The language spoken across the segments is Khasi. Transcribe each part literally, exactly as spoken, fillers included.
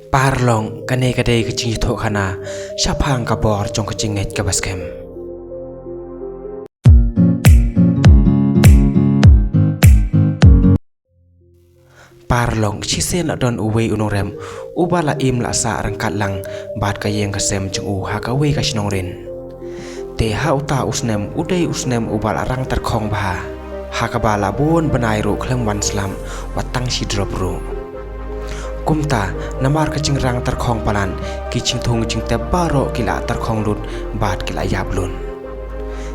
Paralok, kane ka dei ka jingïathuhkhana shaphang ka bor jong ka jingngeit kaba skhem. Paralok, shisien la don uwei u nongrep uba la im la sah ryngkat lang bad ka ïing ka sem jong u ha kawei ka shnong rit. Te ha uta u snem u dei u snem uba la rang tyrkhong bha, ha kaba la bun bnai ruh khlem wan slap wat tang shi drop ruh. Kumta, namar ka jingrang tyrkhong palat, ki jingthung jingtep baroh ki la tyrkhong lut bad ki la ïap lut.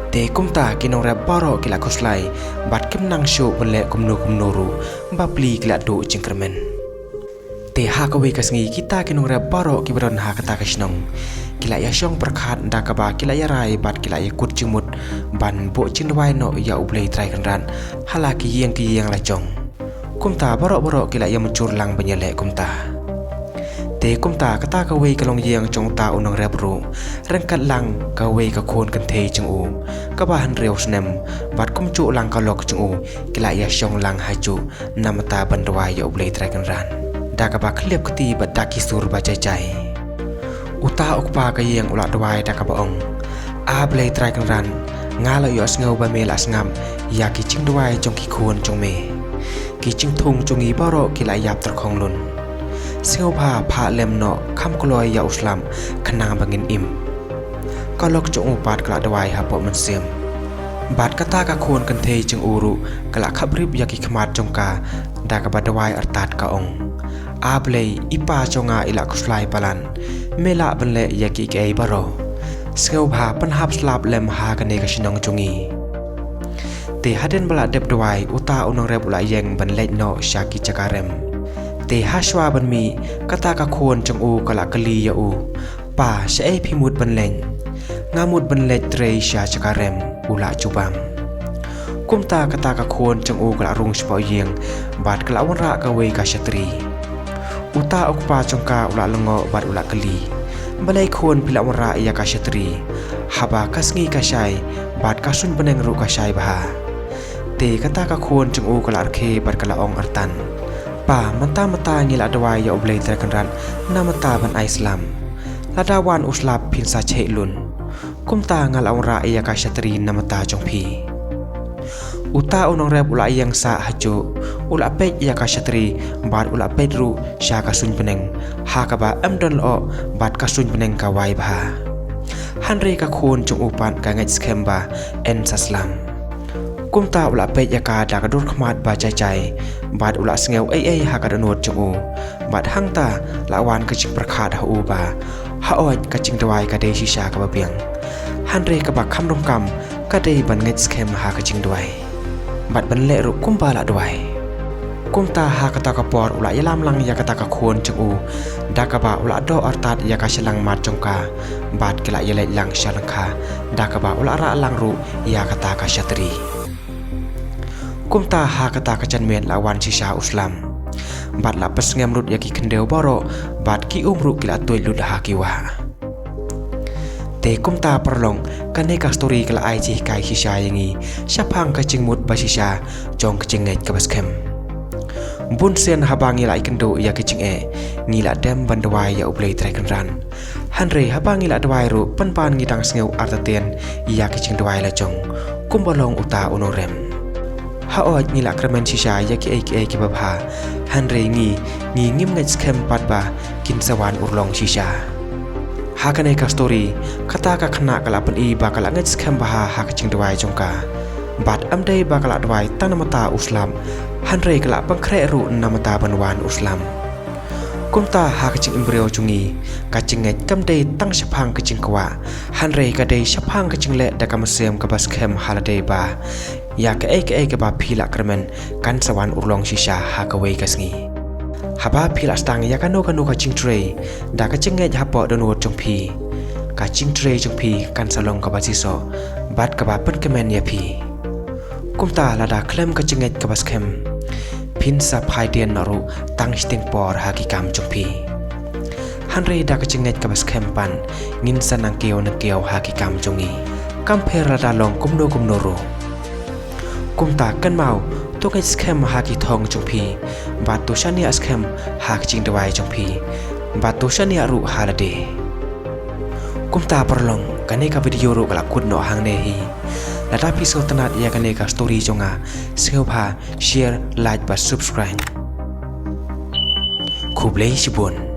Te kumta ki nongrep baroh ki la khuslai bad kim nang shuh ban leh kumno kumno ruh, bapli ki la duh jingkyrmen. Te ha kawei ka sngi kita ki nongrep baroh kiba don ha kata ka shnong ki la ïashong pyrkhat da kaba ki la ïarai bad ki la ïakut jingmut ban buh jingduwai noh ïa U Blei Trai Kynrad ha la ki ïing ki ïing la jong. Kumta baroh baroh ki la ïamynjur lang ban ïaleh kumta. Te kumta kata kawei ka longïing jong uta u nongrep ruh, ryngkat lang kawei ka khun kynthei jong u kaba hynriew snem bad kumjuh lang ka lok jong u, ki la ïashong lang hajuh na bynta ban duwai ïa U Blei Trai Kynrad da kaba khyllipkti bad da ki sur ba jai jai. Uta u kpa ka ïing u la duwai da kaba ong, A Blei Trai Kynrad, nga la ïohsngew ba me la sngap ïa ki jingduwai jong ki khun jong me. Ki jingthung jong ngi baroh ki la ïap tyrkhong lut. Sngewbha phah lem noh kham kloi ïa u slap khnang ba ngin im. Ka lok jong u pat ka la duwai hapoh mynsiem. Bad kata ka khun kynthei jong u ruh ka la khapbrip ïa ki khmat jong ka da kaba duwai artat ka ong, A Blei, i pa jong nga i la khuslai palat. Me lah ban leh ïa kiei kiei baroh. Sngewbha pynhap slap lem ha kane ka shnong jong ngi. Te hadien ba la dep duwai uta u nongrep u la ïeng ban leit noh sha ki jaka rem. Te hashwa ban mih kata ka khun jong u ka la kylli ïa u, Pa, shaei phi mut ban leit? Nga mut ban leit trei sha jaka rem, u la jubab. Kumta kata ka khun jong u ka la rung shapoh ïing bad ka la wanrah kawei ka shatri. Uta u kpa jong ka u la lyngngoh bad u la kylli, Balei khun phi la wanrah ïa ka shatri haba ka sngi ka shai bad ka suiñ bneng ruh ka shai bha? Te kata ka khun jong u ka la rkhie bad ka la ong artat, Pa, mynta mynta ngi la duwai ïa U Blei Trai Kynrad na bynta ban ai slap. Lada wan u slap phin sa chait lut. Kumta nga la wanrah ïa ka shatri na bynta jong phi. Uta u nongrep u la ïeng sah hajuh, u la peit ïa ka shatri bad u la peit ruh sha ka suiñ bneng, ha kaba ym don lyoh bad ka suiñ bneng ka wai bha. Hynrei ka khun jong u pat ka ngeit skhem ba yn sa slap. Kumta u la peit ïa ka da ka dur khmat ba jai jai bad u la sngew ei ei ha ka dohnud jong u. Bad hangta la wan ka jingpyrkhat ha u ba, haoid, ka jingduwai ka dei shisha kaba biang. Hynrei kaba kham donkam ka dei ban ngeit skhem ha ka jingduwai bad ban leh ruh kumba la duwai. Kumta ha kata ka por u la ïalam lang ïa kata ka khun jong u da kaba u la doh artat ïa ka shyllangmat jong ka bad ki la ïaleit lang sha lyngkha da kaba u la rah lang ruh ïa kata ka shatri. Kumta ha kata ka janmiet la wan shisha u slap bad la pynsngem lut ïa ki khyndew baroh bad ki um ruh ki la tuid lut ha ki wah. Te kumta paralok, kane ka story ka la ai jinghikai shisha ïa ngi shaphang ka jingmut ba shisha jong ka jingngeit kaba skhem. Bun sien haba ngi la ïakynduh ïa ka jingeh, ngi la dem ban duwai ïa U Blei Trai Kynrad. Hynrei haba ngi la duwai ruh pynban ngi dang sngew artatien ïa ka jingduwai la jong, kumba long uta u nongrep. Haoid, ngi la kyrmen shisha ïa kiei kiei kiba bha, hynrei ngi, ngi ngim ngeit skhem pat ba kin sa wan urlong shisha. Ha kane ka story, kata ka khynnah ka la pyni ba ka la ngeit skhem bha ha ka jingduwai jong ka. Bad ym dei ba ka la duwai tang na bynta u slap, hynrei ka la pynkhreh ruh na bynta ban wan u slap. Kumta ha ka jingim briew jong ngi, ka jingngeit kam dei tang shaphang ka jingkwah, hynrei ka dei shaphang ka jingleh da ka mynsiem kaba skhem ha lade ba ïa kaei kaei kaba phi la kyrmen kan sa wan urlong shisha ha kawei ka sngi. Haba phi la sdang ïa kano kano ka jingtrei da ka jingngeit hapoh dohnud jong phi, ka jingtrei jong phi kan sa long kaba shisha bad kaba pynkmen ïa phi. Kumta lada khlem ka jingngeit kaba skhem, phin sa phai dien noh ruh tang shiteng por ha ki kam jong phi. Hynrei da ka jingngeit kaba skhem pat ngin sa nang kiew nang kiew ha ki kam jong ngi, kam pher lada long kumno kumno ruh. Kumta kynmaw, to ngeit skhem ha ki thong jong phi bad to shaniah skhem ha ka jingduwai jong phi. Bad to shaniah ruh ha lade. Kumta paralok, kane ka video ruh ka la kut noh hangne hi. Lada phi sngewtynnat ïa kane ka story jong nga, sngewbha share, like bad subscribe. Khublei shibun.